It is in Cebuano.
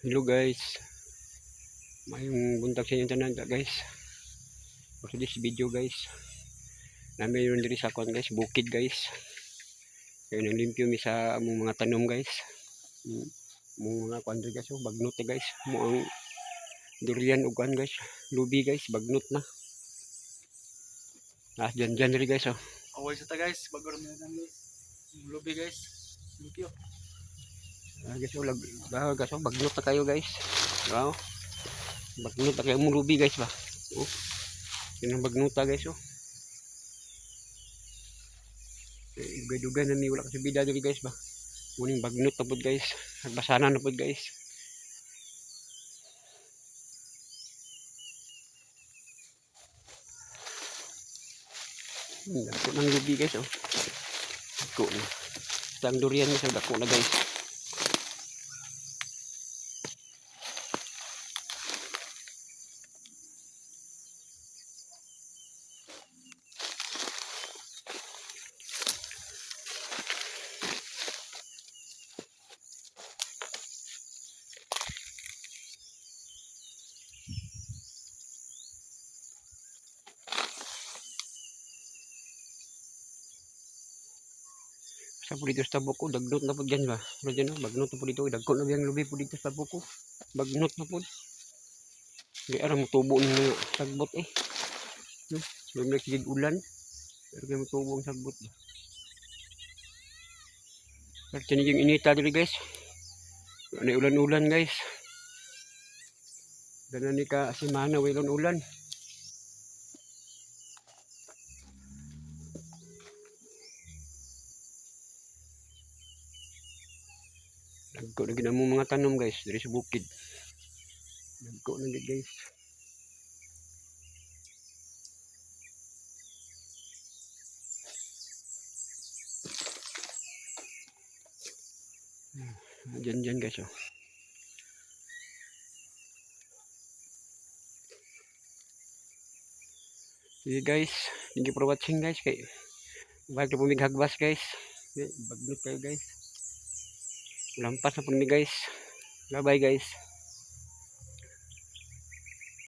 Hello guys. Maayong buntag sa inyong tanan guys. For this video guys. Namin yun diri sa kuan guys, bukid guys. Kaya nang limpyo mi sa among mga tanom guys. Among mga kuan diri guys, oh, bagnot eh, guys. Mo ang durian ug kuan guys, lubi guys, bagnot na. Ah, dyan dyan diri guys oh. Away sa ta guys, bago rin na guys. Yung lubi guys. Limpyo. Ah, guys, oh, lag, ah, guys, oh, bagnot na kayo guys. Wow. Bagnot na kayo mong lubi guys ba. Oh. Yun ang bagnuta guys oh. Eh, dugay-dugay na mi wala kasi bida diri guys ba. Muning bagnot na pud guys. Nagbasana na pud guys. Dako ng lubi guys oh. Dako na. Ito ang durian guys, oh, dako na guys. Sa po dito sa tabok ko, dagnot na po dyan ba? Pero dyan, oh, bagnot na po dito. Dagko na biyang lubi po dito sa tabok ko. Bagnot na po. Hindi aram mo tubo ng mga sagbot eh. No? May nagsigig ulan. Pero kaya mo tubo ang sagbot ba? Pero tinig yung inita dito guys. Wala na ulan-ulan guys. Ganan ni ka simana, way ulan. Dagko na gid among mga tanom guys diri sa bukid. Dagko na gid guys. Diyan diyan guys oh. Sige guys, thank you for watching guys kay balik na po mig hagbas guys. Okay, bagnot kayo guys. Lampas na po mi guys. Bye bye guys.